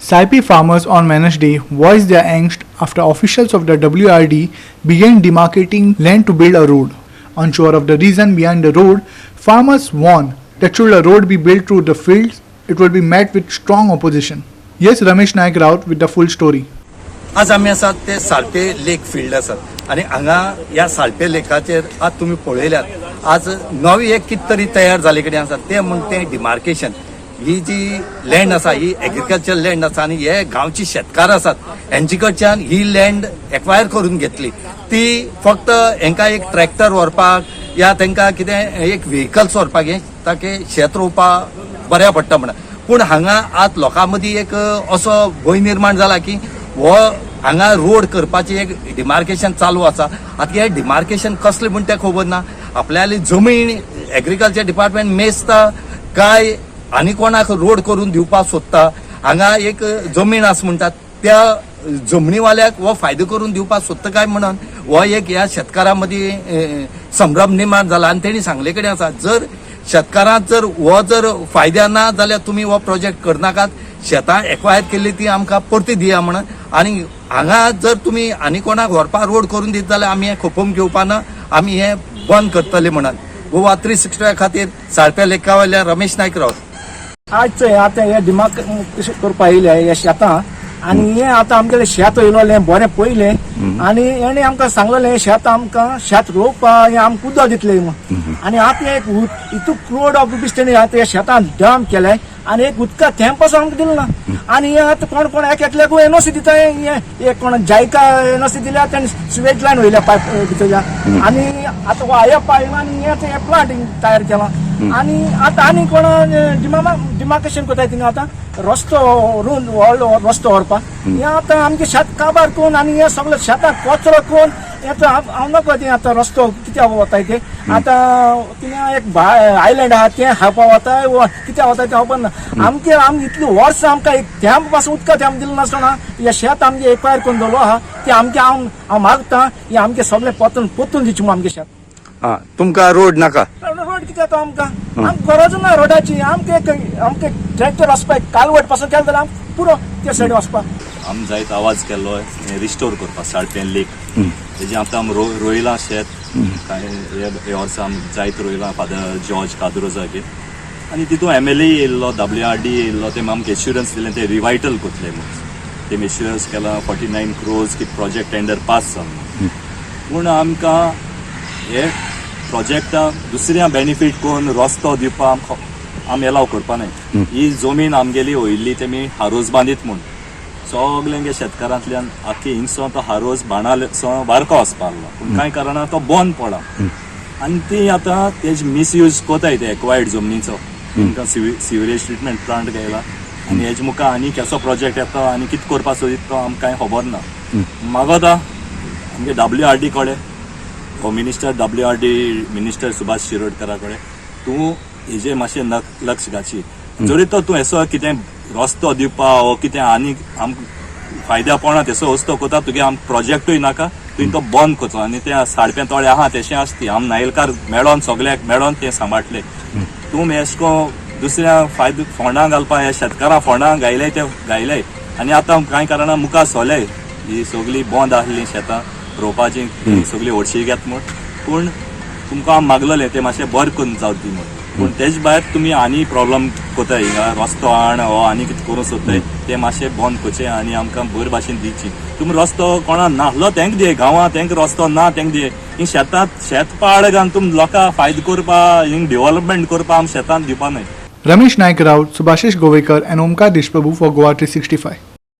Saipe farmers on Wednesday voiced their angst after officials of the WRD began demarcating land to build a road. Unsure of the reason behind the road, farmers warn that should a road be built through the fields, it will be met with strong opposition. Yes, Ramesh Naik Raut with the full story. आज आमी आसात ते साळपे लेक field आसात आनी हांगा ह्या साळपे लेकाचेर आज तुमी पळयल्यात, आज नवी एक कितें तरी तयार जाल्ले कडेन आसा. तें म्हण तें डिमार्केशन. ही जी लँड आसा ही एग्रीकल्चर लँड आसा आनी हे गांवचे शेतकार आसात, हेंचे कडच्यान ही लँड एक्वायर करून घेतली. ती फक्त हेंकां एक ट्रॅक्टर व्हरपाक या तांकां कितें एक व्हेकल्स व्हरपाक, हें ताके शेत रोवपाक बऱ्या पडटा म्हणून. पूण हांगा आज लोकां मदीं एक असो भंय निर्माण जाला की हो हांगा रोड करपाची एक डिमार्केशन चालू आसा. आतां हें डिमार्केशन कसलें म्हण तें खबर ना. आपल्याली जमीन एग्रीकल्चर डिपार्टमेंट मेजता काय आनी कोणाक रोड करून दिवपाक सोदता? हांगा एक जमीन आसा म्हणटात, त्या जमनीवाल्याक हो फायदो करून दिवपाक सोदता काय म्हणून हो एक ह्या शेतकारां मदीं संभ्रम निर्माण जाला. आनी तेणी सांगले कडेन आसा, जर शेतकारांक जर हो जर फायद्या ना जाल्यार तुमी हो प्रोजेक्ट करनाकात, शेतां एक्वायर केल्ली ती आमकां परती दिया म्हणून. आनी हांगा जर तुमी आनी कोणाक व्हरपाक रोड करून दित जाल्यार आमी हें खपोवन घेवपा ना, आमी हें बंद करतले म्हणून. गोवा 365 खातीर साळप्या लेका वयल्या रमेश नायक रावत. आज चोय, आतां हे दिमाग करपा येयले हे शेतां आनी हे आतां आमगेलें शेत येयलोलें बरें पयलें आनी हेणे आमकां सांगलेलें, शेत आमकां शेत रोवपा हें आमकां उदक दितलें म्हूण. आनी आतां एक इतू क्रोड ऑफ रुपीज तेणी आतां ह्या शेतान डंप केले आनी एक उदका थेंब पासून आमकां दिलो ना. आनी हे आतां कोण कोण एक एकल्याकूय एनओसी दिता. हे एक कोण जायका एनओसी दिल्या, तेणी सिवेज लायन वयल्या पायप भितरल्या. आनी आतां हो आयप आयला आनी हे आतां हे प्लांट तयार केला आनी आतां आनी कोण डिमार्केशन करताय थिंगा आतां रस्तो रोवन व्हडलो रस्तो व्हरपाक. हें आतां आमचें शेत काबार करून आनी हें सगळें शेतां कचरो करून हें हांव नको. तें आतां रस्तो कित्याक वताय ते आतां थिंगा एक आयलँड आहा, तें खावपा वताय वो कित्याक वताय तें खबर ना आमगे. आम इतलीं वर्सां आमकां एक थेंब पासून उदका थेंब दिलो नासतना हें शेत आमचें एक्वायर करून दवरलो आहा. तें आमचें हांव हांव मागता, हें आमचें सगळें परतून परतून दिवचें म्हूण आमचें शेत. आं, तुमकां रोड नाका? रोड कित्याक तो आमकां? आमकां गरज ना रोडाची. आमकां एक आमकां ट्रॅक्टर वचपाक कालवट पासून केलें जाल्यार आमकां पुरो त्या सायडीन वचपाक. आमी जायत आवाज केल्लो हें रिस्टोर करपाक साळपें लेक. तेजें आतां आमी रोयलां शेत कांय हे वर्सा आमी जायत रोयलां फादर जॉर्ज काद्रोजागेर. आनी तितून एमएलए येयल्लो, डब्ल्यूआरडी येयल्लो. तेमी आमकां एश्युरन्स दिलें ते रिवायटल करतले म्हूण. तेमी एश्युरन्स केला 49 क्रोर्स की प्रोजेक्ट टेंडर पास जावन. पूण आमकां हे प्रोजेक्टा दुसऱ्या बेनिफीट करून रस्तो दिवपाक आमी एलाव करपा नाय. ही जमीन आमगेली वयल्ली तेमी हारोस बांदीत म्हूण सगल्यांगे शेतकारांतल्यान आख्खी हिंगसो तो हारोस बाणासो बारको वचपा लागलो, पूण कांय कारणां तो बंद पडला. आनी ती आतां तेज मिसयूज कोताय ते एक्वायर्ड जमनीचो. तांकां सिवरेज ट्रिटमेंट प्लांट घायला आनी हेजे मुखार आनी केसो प्रोजेक्ट येता आनी कितें करपाक सोदीत तो आमकां कांय खबर ना. मागता आमगे डब्ल्यूआरडी कडेन, हो मिनिस्टर, डब्ल्यूआरडी मिनिस्टर सुभाष शिरोडकरा कडेन, तूं हेजेर मातशें लक्ष घालची. जरी तो तूं असो कितें रस्तो दिवपा वो कितें आनी आमकां फायद्या पडना तेसो वस्तू करता, तुगे आमकां प्रोजेक्टूय नाका. तुवें तो बंद करचो आनी ते साडप्यां तोळे आहा तेशें आसती आम नायलकार मेळोन सगळ्याक मेळोन तें सांबाळटले. तूं एशे को दुसऱ्या फायदो फोंडां घालपा, ह्या शेतकारां फोंडां घायले ते घायले. आनी आतां कांय कारणां मुखार सोले ही सगळी बंद आहली शेतां रोवपाची सगळी हडशी घेत म्हूण. पूण तुमकां हांव मागलेलें तें मातशें बरें करून जावं दी म्हूण. पूण तेज भायर तुमी आनी प्रॉब्लम कोताय हिंगा, रस्तो हाण हो आनी कितें करूंक सोदताय, तें मातशें बंद करचें आनी आमकां बरे भाशेन दिवची. तुमी रस्तो कोणा नासलो तेंक दिये, गांवांत तेंक रस्तो ना तेंक दिये. ही शेतांत शेत पाड घालून तुमी लोकां फायदो करपा, हिंग डेव्हलपमेंट करपा आम शेतांत दिवपा न्हय. Ramesh Naik Raut, Subhashish Govekar and Omkar Deshprabhu for Goa 365.